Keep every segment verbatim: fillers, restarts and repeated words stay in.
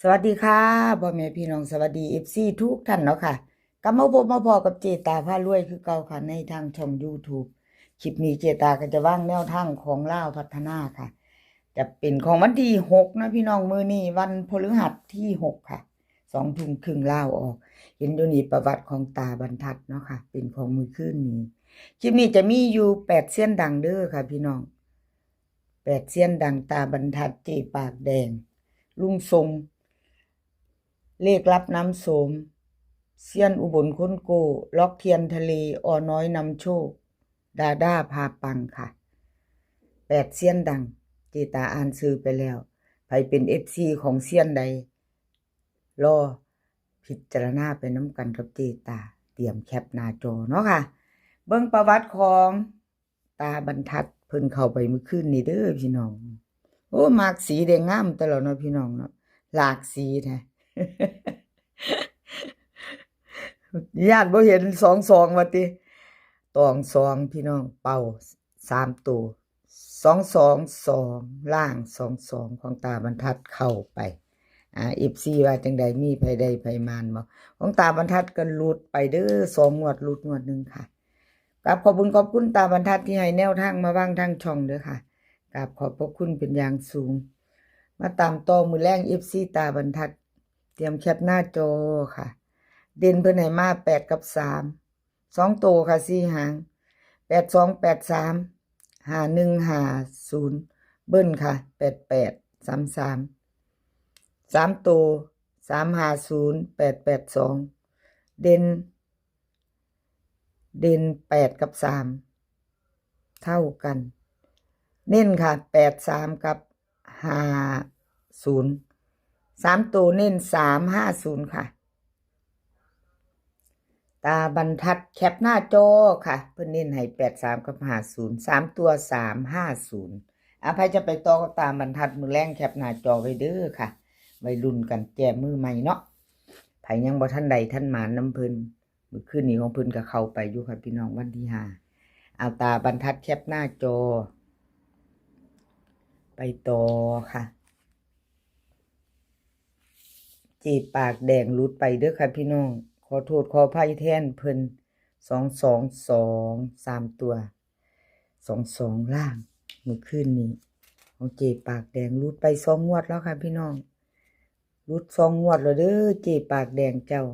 สวัสดีค่ะ พ่อแม่พี่น้อง สวัสดี เอฟซี ทุกท่านเนาะค่ะ กลับมาพบมาพ้อกับเจตาพารวยคือเก่าค่ะ ในทางช่อง YouTube คลิปนี้เจตาก็จะวางแนวทางของลาวพัฒนาค่ะ จะเป็นของวันที่หกนะพี่น้อง มื้อนี้วันพฤหัสที่หกค่ะ สองทุ่มครึ่งลาวออก เห็นอยู่นี่ประวัติของตาบรรทัดเนาะค่ะ เป็นของมื้อคืนนี้ คลิปนี้จะมีอยู่แปดเซียนดังเด้อค่ะพี่น้อง แปดเซียนดัง ตาบรรทัด เจปากแดง ลุงทรง เลขลับน้ำโสม เซียนอุบลคนโก้ ล็อกเทียนทะเล อ.น้อยนำโชค ดาด้าพาปังค่ะ แปดเซียนดัง เจตาอ่านชื่อไปแล้ว ไผเป็น เอฟซี ของเซียนใด รอพิจารณาไปนำกันกับเจตา เตรียมแคปหน้าจอเนาะค่ะ เบิ่งประวัติของตาบรรทัด เพิ่นเข้าไปมื้อคืนนี้เด้อพี่น้อง โอ้ มักสีแดงงามตลอดเนาะพี่น้องเนาะ หลากสีแท้ ย่านบ่เห็น สองสอง ว่าติ ตองสองพี่น้อง เป่าสามตัว สองสองสอง ล่างสองสอง ของตาบรรทัดเข้าไป อ่า เอฟซี ว่าจังใด มีไผได้ไผมานบ่ ของตาบรรทัดก็หลุดไปเด้อ สองงวดหลุดงวดหนึ่งค่ะ กราบขอบคุณขอบคุณตาบรรทัดที่ให้แนวทางมาวางทางช่องเด้อค่ะ กราบขอบพระคุณเป็นอย่างสูง มาตามต่อมื้อแลง เอฟซี ตาบรรทัด เตรียมแคปหน้าจอค่ะ เด่นเพิ่นให้มาแปดกับสาม สองตัวค่ะ สี่หาง แปดสอง แปดสาม ห้าหนึ่ง ห้าศูนย์ เบิ้ลค่ะ แปดแปด สามสาม สามตัว สามห้าศูนย์ แปดแปดสอง เด่น เด่นแปดกับสาม เท่ากัน เน้นค่ะ แปดสาม กับ ห้าศูนย์ สามตัวเน้น สามห้าศูนย์ ค่ะ ตาบรรทัดแคปหน้าจอค่ะ เพิ่นเน้นให้ แปดสาม กับ ห้าศูนย์ สามตัว สามห้าศูนย์ อ่ะ ไผจะไปต่อกับตาบรรทัดมื้อแลง แคปหน้าจอไว้เด้อค่ะ ไว้ลุ้นกันแจมือใหม่เนาะ ไผยังบ่ทันได้ทันหมานนำเพิ่น มื้อคืนนี้ของเพิ่นก็เข้าไปอยู่ค่ะพี่น้อง วันที่ห้า เอาตาบรรทัดแคปหน้าจอ ไปต่อค่ะ เจปากแดงหลุดไปเด้อค่ะพี่น้อง ขอโทษขออภัยแทนเพิ่น สองสองสอง สามตัว สองสอง ล่าง มื้อคืนนี้ ของเจปากแดงหลุดไปสองงวดแล้วค่ะพี่น้อง หลุดสองงวดแล้วเด้อ เจปากแดงเจ้า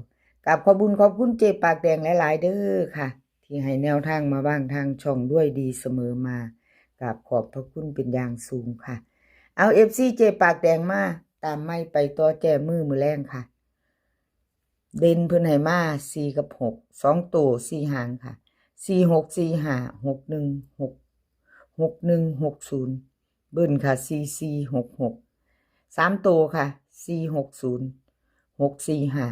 กราบขอบบุญขอบคุณเจปากแดงหลายๆ เด้อค่ะ ที่ให้แนวทางมาวางทางช่องด้วยดีเสมอมา กราบขอบพระคุณเป็นอย่างสูงค่ะ เอา เอฟซี เจปากแดงมา ตามไม้ไปต่อแจมือมื้อแลงค่ะ เด่นเพิ่นให้มา สี่กับหก สองตัว สี่หางค่ะ สี่หก สี่ห้า หกหนึ่ง หก หกหนึ่ง หกศูนย์ เบิ้ลค่ะ สี่สี่ หกหก สามตัวค่ะ สี่หกศูนย์ หกสี่ห้า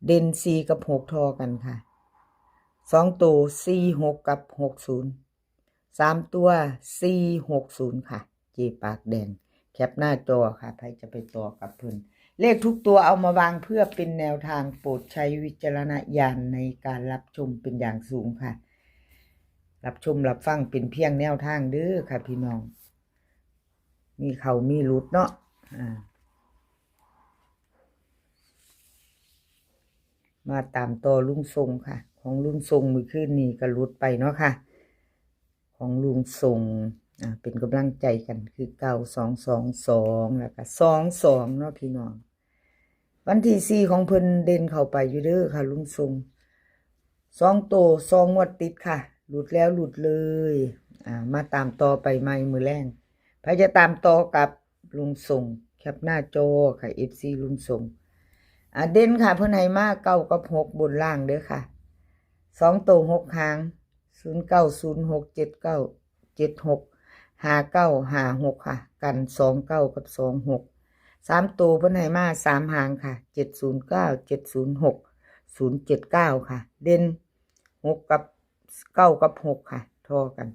เด่น สี่ กับ หก ทอกันค่ะ สองตัว สี่หก กับ หกศูนย์ สามตัว สี่หกศูนย์ ค่ะ เจปากแดง แคปหน้าจอค่ะ ไผจะไปต่อกับเพิ่น เลขทุกตัวเอามาวางเพื่อเป็นแนวทาง โปรดใช้วิจารณญาณในการรับชมเป็นอย่างสูงค่ะ รับชมรับฟังเป็นเพียงแนวทางเด้อค่ะพี่น้อง มีเข้ามีหลุดเนาะ อ่า มาตามต่อลุงทรงค่ะ ของลุงทรงมื้อคืนนี้ก็หลุดไปเนาะค่ะ ของลุงทรง อ่า เป็นกำลังใจกันคือเก่า สองสองสอง แล้วก็ สองสอง เนาะพี่น้อง วันที่สี่ของเพิ่นเด่นเข้าไปอยู่เด้อค่ะลุงทรง สองตัว สองงวดติดค่ะ หลุดแล้วหลุดเลย อ่า มาตามต่อไปใหม่มื้อแลง ไผจะตามต่อกับลุงทรง แคปหน้าจอค่ะ เอฟซี ลุงทรง อ่า เด่นค่ะ เพิ่นให้มา เก้า กับ หก บนล่างเด้อค่ะ สองตัว หก หาง ศูนย์เก้า ศูนย์หก เจ็ดเก้า เจ็ดหก ห้าเก้า ห้าหก ค่ะ กัน สองเก้า กับ สองหก สามตัวเพิ่นให้มา สาม หางค่ะ เจ็ดศูนย์เก้า เจ็ดศูนย์หก ศูนย์เจ็ดเก้า ค่ะ เด่น หก กับ เก้า กับ หก ค่ะ ทอกัน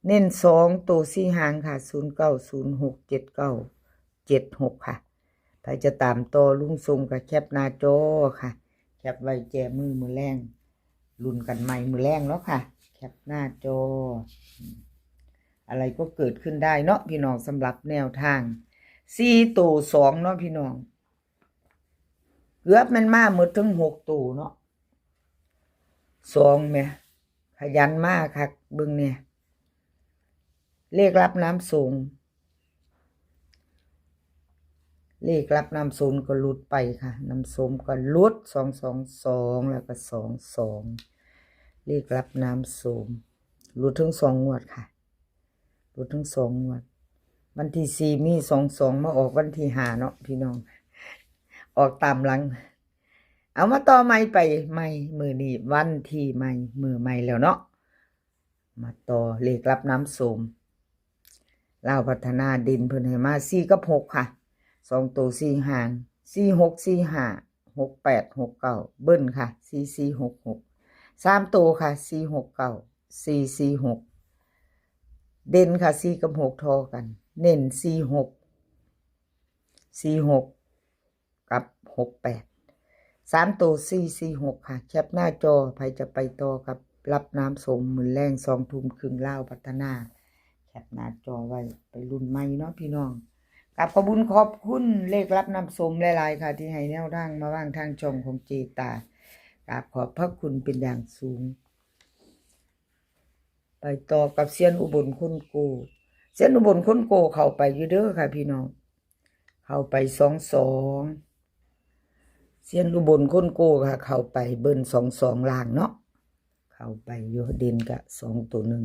เน้น สองตัว สี่ หางค่ะ ศูนย์เก้า ศูนย์หก เจ็ดเก้า เจ็ดหก ค่ะ ไผจะตามต่อลุงทรงก็แคปหน้าจอค่ะ แคปไว้แจมือมื้อแลง ลุ้นกันใหม่มื้อแลงเนาะค่ะ แคปหน้าจอ อะไรก็เกิดขึ้นได้เนาะพี่น้อง สำหรับแนวทาง สี่โตสองเนาะพี่น้อง เกือบแม่นมาหมดทั้งหกโตเนาะ สองแหม ขยันมาคัก เบิ่งเนี่ย เลขลับน้ำสม เลขลับน้ำสมก็หลุดไปค่ะ น้ำสมก็หลุด สองสองสอง แล้วก็ สองสอง เลขลับน้ำสม หลุดทั้งสองงวดค่ะ หลุดทั้งสองงวด วันที่สี่มี สองสอง มาออกวันที่ห้าเนาะพี่น้อง ออกตามหลัง เอามาต่อใหม่ไปใหม่ มื้อนี้วันที่ใหม่ มื้อใหม่แล้วเนาะ มาต่อเลขลับน้ำสม ลาวพัฒนาเด่นเพิ่นให้มา สี่กับหกค่ะ สองโตสี่หาง สี่หก สี่ห้า หกแปด หกเก้า เบิ้ลค่ะ สี่สี่ หกหก สามโตค่ะ สี่หกเก้า สี่สี่หก เด่นค่ะ สี่กับหกทอกัน เน้น สี่หก สี่หก กับ หกแปด สามโต สี่สี่หกค่ะ แคปหน้าจอ ไผจะไปต่อกับลับน้ำสม มื้อแลง สองทุ่มครึ่ง ลาวพัฒนา แคปหน้าจอไว้ ไปลุ้นใหม่เนาะพี่น้อง กราบขอบคุณขอบคุณเลขลับน้ำสมหลายๆค่ะ ที่ให้แนวทางมาวางทางช่องของเจตา กราบขอบพระคุณเป็นอย่างสูง ไปต่อกับเซียนอุบลคนโก เซียนอุบลคนโกเข้าไปอยู่เด้อค่ะพี่น้อง เข้าไป สองสอง เซียนอุบลคนโกค่ะ เข้าไปเบิ้ล สองสอง ล่างเนาะ เข้าไปอยู่ เด่นกะสองโตหนึ่ง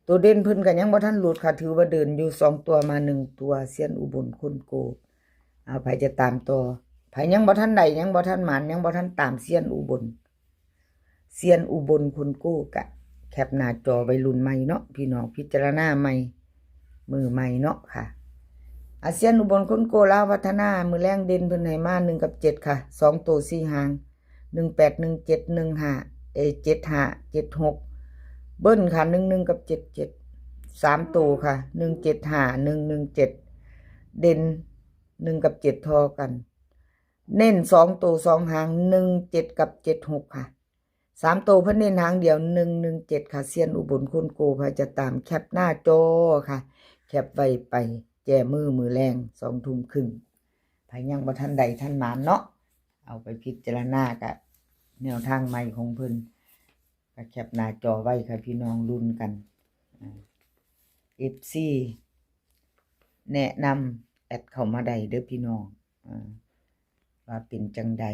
โตเด่นเพิ่นก็ยังบ่ทันหลุดค่ะ ถือว่าเดินอยู่ สองตัวมาหนึ่งตัว เซียนอุบลคนโก เอา ไผจะตามต่อ ไผยังบ่ทันได้ ยังบ่ทันหมาน ยังบ่ทันตามเซียนอุบล เซียนอุบลคนโก กะแคปหน้าจอไว้ลุ้นใหม่เนาะพี่น้อง พิจารณาใหม่ มื้อใหม่เนาะค่ะ อา เซียนอุบลคนโก ลาวพัฒนา มื้อแลงเด่นเพิ่นให้มา หนึ่งกับเจ็ดค่ะ สองโตสี่หาง หนึ่งแปด หนึ่งเจ็ด หนึ่งห้า เอ เจ็ดห้า เจ็ดหก เบิ้ลค่ะ หนึ่งหนึ่ง กับ เจ็ดเจ็ด สามโตค่ะ หนึ่งเจ็ดห้า หนึ่งหนึ่งเจ็ด เด่น หนึ่งกับเจ็ดทอกัน เน้นสองโตสองหาง หนึ่งเจ็ด กับ เจ็ดหกค่ะ สามโตเพิ่นเน้นหางเดียว หนึ่งหนึ่งเจ็ดค่ะ เซียนอุบลคนโก ไผจะตามแคปหน้าจอค่ะ แคปไว้ไปแจ้มือมื้อแลง สองทุ่มครึ่ง ไผยังบ่ทันได้ทันหมานเนาะ เอาไปพิจารณากะแนวทางใหม่ของเพิ่น ก็แคปหน้าจอไว้ค่ะพี่น้อง ลุ้นกัน อ่า เอฟซี แนะนำแอดเข้ามาได้เด้อพี่น้อง อ่า ว่าเป็นจังใด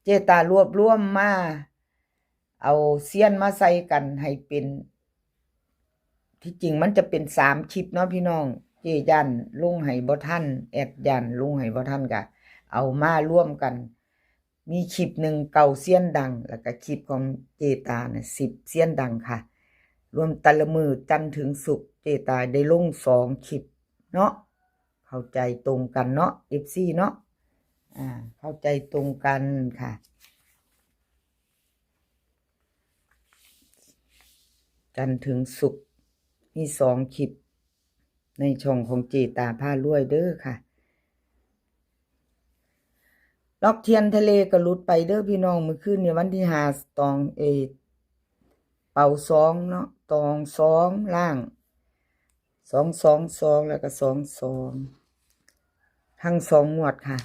เจตารวบรวมมา เอาเซียนมาใส่กันให้เป็น ที่จริงมันจะเป็นสามคลิปเนาะพี่น้อง เจย่านลงให้บ่ทัน แอดย่านลงให้บ่ทัน กะเอามารวมกัน มีคลิปหนึ่งเก่าเซียนดัง แล้วก็คลิปของเจตาเนี่ย สิบเซียนดังค่ะ รวมแต่ละมื้อจันทร์ถึงศุกร์ เจตาได้ลงสองคลิปเนาะ เข้าใจตรงกันเนาะ เอฟซี เนาะ อ่า เข้าใจตรงกันค่ะ จันทร์ถึงศุกร์ มีสองคลิป ในช่องของเจตาพารวยเด้อค่ะ ล็อกเทียนทะเลก็หลุดไปเด้อพี่น้อง มื้อคืนนี่วันที่ห้า ตอง เอ เป่าสองเนาะ ตองสองล่าง สองสองสอง แล้วก็ สองสอง ทั้งสองงวดค่ะ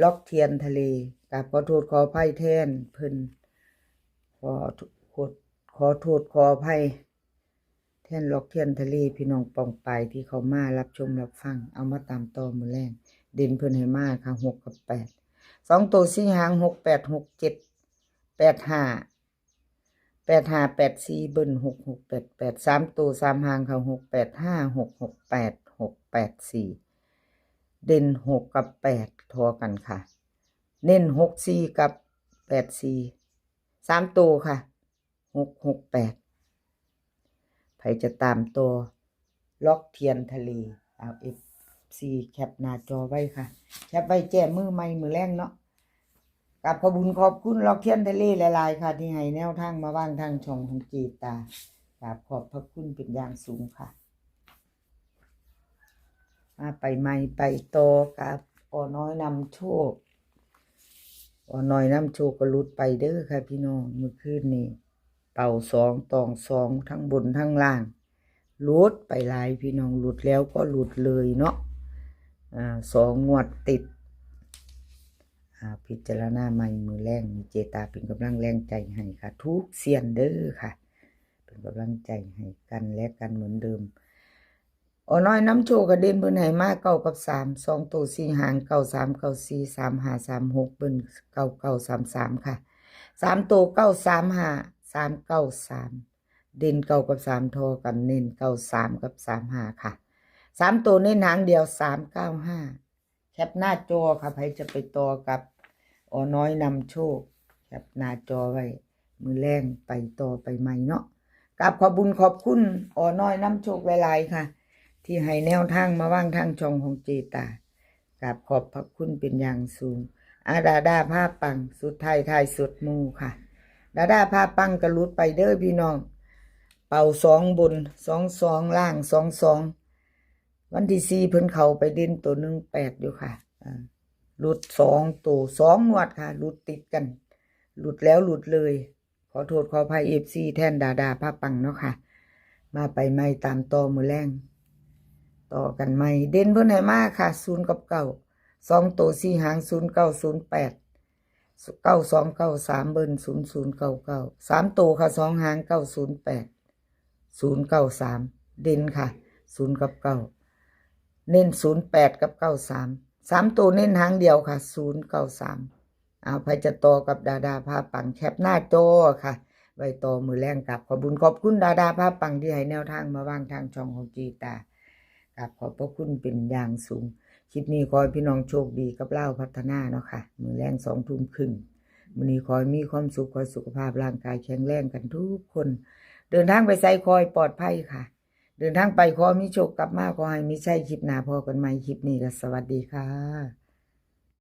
ล็อกเทียนทะเล กราบขอโทษขออภัยแทนเพิ่น ขอโทษ ขอโทษขออภัย แทนล็อกเทียนทะเล พี่น้องปองปายที่เข้ามารับชมรับฟัง เอามาตามต่อมื้อแลง เด่นเพิ่นให้มาค่ะ หกกับแปด สองโตสี่หาง หกแปด หกเจ็ด แปดห้า แปดห้า แปดสี่ เบิ้ล หกหก แปดแปด สามโตสามหางค่ะ หกแปดห้า หกหกแปด หกแปดสี่ เด่นหกกับแปดทอกันค่ะ เน้นหกสี่กับแปดสี่ สามโตค่ะ หกหกแปด ไผจะตามต่อ ล็อกเทียนทะเล เอา เอฟซี แคปหน้าจอไว้ค่ะ แคปไว้แจ้มือใหม่มื้อแลงเนาะ กราบขอบคุณขอบคุณล็อกเทียนทะเลหลายๆค่ะ ที่ให้แนวทางมาวางทางช่องของเจตา กราบขอบพระคุณเป็นอย่างสูงค่ะ มาไปใหม่ไปต่อกับออน้อยนำโชค ออน้อยนำโชคก็หลุดไปเด้อค่ะพี่น้อง มื้อคืนนี้ เป่าสองตองสอง ทั้งบนทั้งล่าง หลุดไปหลายพี่น้อง หลุดแล้วก็หลุดเลยเนาะ อ่า สองงวดติด อ่า พิจารณาใหม่มื้อแลง เจตาเป็นกำลังแรงใจให้ค่ะ ทุกเซียนเด้อค่ะ เป็นกำลังใจให้กันและกันเหมือนเดิม ออน้อยนำโชคก็เด่นเพิ่นให้มาเก้ากับสาม สองตัวสี่หาง เก้าสาม เก้าสี่ สามห้า สามหก เบิ้ล เก้าเก้า สามสาม ค่ะ สามตัว เก้าสามห้า สามเก้าสาม เด่นเก้ากับสามทอกัน เน้นเก้าสามกับสามห้า ค่ะ สามตัวเน้นหางเดียว สามเก้าห้า แคปหน้าจอค่ะ ใครจะไปต่อกับออน้อยนำโชค แคปหน้าจอไว้ มื้อแลงไปต่อไปใหม่เนาะ กราบขอบบุญขอบคุณออน้อยนำโชคหลายๆค่ะ ที่ให้แนวทางมาวางทางช่องของเจตา กราบขอบพระคุณเป็นอย่างสูง อาดาดาพาปัง สุดท้ายท้ายสุดหมู่ค่ะ ดาดาพาปังก็หลุดไปเด้อพี่น้อง เป่าสองบน สองสอง ล่าง สองสอง วันที่สี่เพิ่นเข้าไปเด่นตัว หนึ่งแปด อยู่ค่ะ อ่า หลุดสองตัว สองงวดค่ะ หลุดติดกัน หลุดแล้วหลุดเลย ขอโทษขออภัย เอฟซี แทนดาดาพาปังเนาะค่ะ มาไปใหม่ตามต่อมื้อแลง ต่อกันใหม่ เด่นเพิ่นให้มาค่ะ ศูนย์กับเก้า สองตัวสี่หาง ศูนย์เก้า ศูนย์แปด เก้าสอง เก้าสาม เบิ้ล ศูนย์ศูนย์ เก้าเก้า สามตัวค่ะ สองหาง เก้าศูนย์แปด ศูนย์เก้าสาม เด่นค่ะ ศูนย์กับเก้า เน้น ศูนย์แปด กับ เก้าสาม สามตัวเน้นหางเดียวค่ะ ศูนย์เก้าสาม เอา ใครจะต่อกับดาดาพาปัง แคปหน้าจอค่ะ ไว้ต่อมื้อแลง กราบขอบบุญขอบคุณดาดาพาปังที่ให้แนวทางมาวางทางช่องของเจตา กราบขอบพระคุณเป็นอย่างสูง คลิปนี้ขอให้พี่น้องโชคดีกับลาวพัฒนาเนาะค่ะ มื้อแลงสองทุ่มครึ่ง มื้อนี้ขอให้มีความสุข ขอให้สุขภาพร่างกายแข็งแรงกันทุกคน เดินทางไปไสขอให้ปลอดภัยค่ะ เดินทางไปขอให้มีโชค กลับมาขอให้มีชัย คลิปหน้าพ้อกันใหม่ คลิปนี้ก็สวัสดีค่ะ